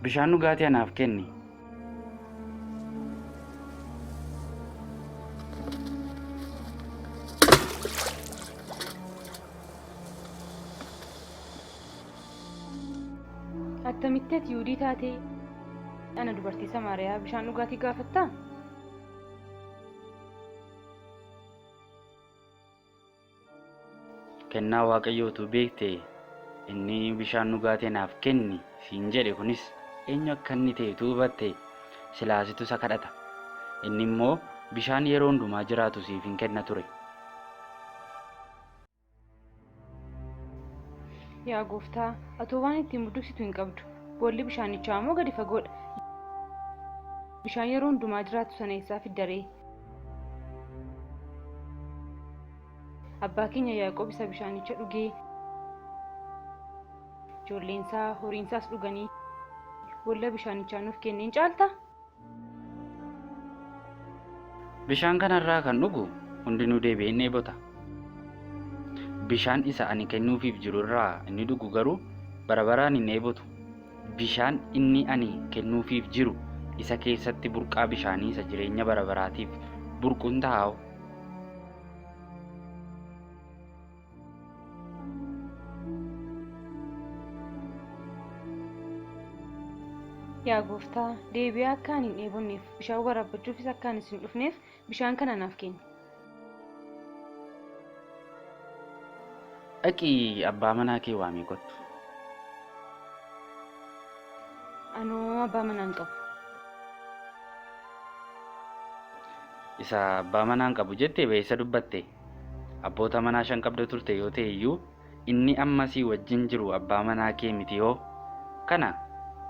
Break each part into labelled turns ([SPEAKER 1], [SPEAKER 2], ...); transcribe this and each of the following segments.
[SPEAKER 1] Bishaan dhugaatii anaaf kenni.
[SPEAKER 2] Attamitti ati Yihuudii taatee ana dubartii Samaariyaa bishaan dhugaatii gaafattaa?
[SPEAKER 1] Kennaa Waaqayyoo utuu beektee, inni bishaan dhugaatii anaaf kenni siin jedhe kunis eenyu akka inni ta'e utuu hubatte, silaa situ isa kadhata. Inni immoo bishaan yeroo hundumaa jiraatu siif in kenna ture.
[SPEAKER 2] Yaa gooftaa, atoo waan ittiin budduqsitu hin qabdu, boolli bishaanichaa immoo gadi fagoo dha. Bishaan yeroo hundumaa jiraatu sana eessaa fidda ree? Abbaa keenya Yaaqoob isa bishaanicha dhugee, ijoolleensaa, horiinsaas dhuganii boolla bishaanichaa nuuf kenneen caaltaa?
[SPEAKER 1] Bishaan kanarraa kan dhugu hundinuu deebi'ee in dheebota. Bishaan isa ani kennuufiif jiru irraa inni dhugu garuu bara baraan hin dheebotu. Bishaan inni ani kennuufiif jiru isa keessatti burqaa bishaanii isa jireenya bara baraatiif burqu in ta'aa'o.
[SPEAKER 2] Yaa gooftaa, deebi'ee akka ani hin dheebonneef, bishaan waraabbachuufis akka ani sin dhufneef bishaan kana naaf kenni.
[SPEAKER 1] Dhaqii abbaa manaa kee waamii kottu.
[SPEAKER 2] Anoo abbaa manaa hin qabu.
[SPEAKER 1] Isa abbaa manaa hin qabu jette ba'eessa dubbatte. Abboota manaa 5 qabda turte yoo ta'e iyyuu, inni amma sii wajjin jiru abbaa manaa kee miti'oo. Kana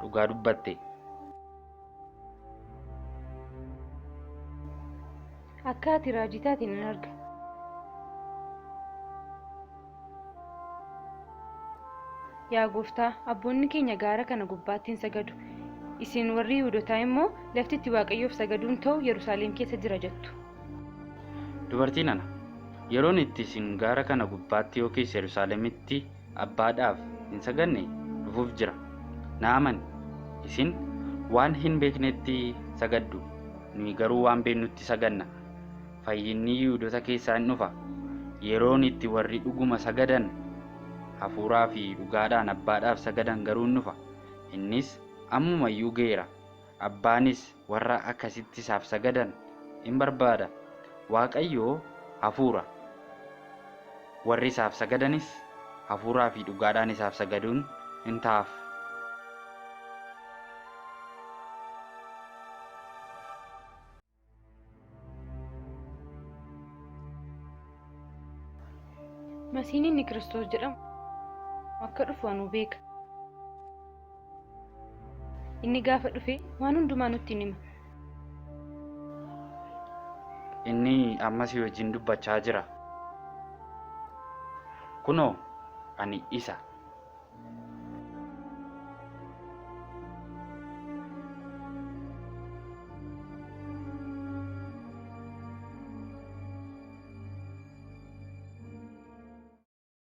[SPEAKER 1] dhugaa dubbatte.
[SPEAKER 2] Akka ati raajii taate nan arga. Yaa gooftaa, abboonni keenya gaara kana gubbaatti in sagadu, isin warri Yihuudotaa immoo, lafti itti Waaqayyoof sagaduun ta'u Yerusaalem keessa jira jettu.
[SPEAKER 1] Dubartii nana, yeroon itti isin gaara kana gubbaatti yookiis Yerusaalemitti Abbaadhaaf hin sagadne dhufuuf jira. Na amani, isin waan hin beeknetti sagaddu, nuyi garuu waan beeknutti sagadna. Fayyinni Yihuudota keessaa in dhufa. Yeroon itti warri dhuguma sagadan, hafuuraa fi dhugaadhaan Abbaadhaaf sagadan garuu in dhufa. Innis ammuma iyyuu ga'eera. Abbaanis warra akkasitti isaaf sagadan in barbaada. Waaqayyo hafuura, warri isaaf sagadanis hafuuraa fi dhugaadhaan isaaf sagaduun in ta'aaf.
[SPEAKER 2] Masihiin inni Kiristoos jedhamu akka dhufu anuu beeka. Inni gaafa dhufe waan hundumaa nutti in hima.
[SPEAKER 1] Inni amma si wajjin dubbachaa jira. Kunoo, ani isa.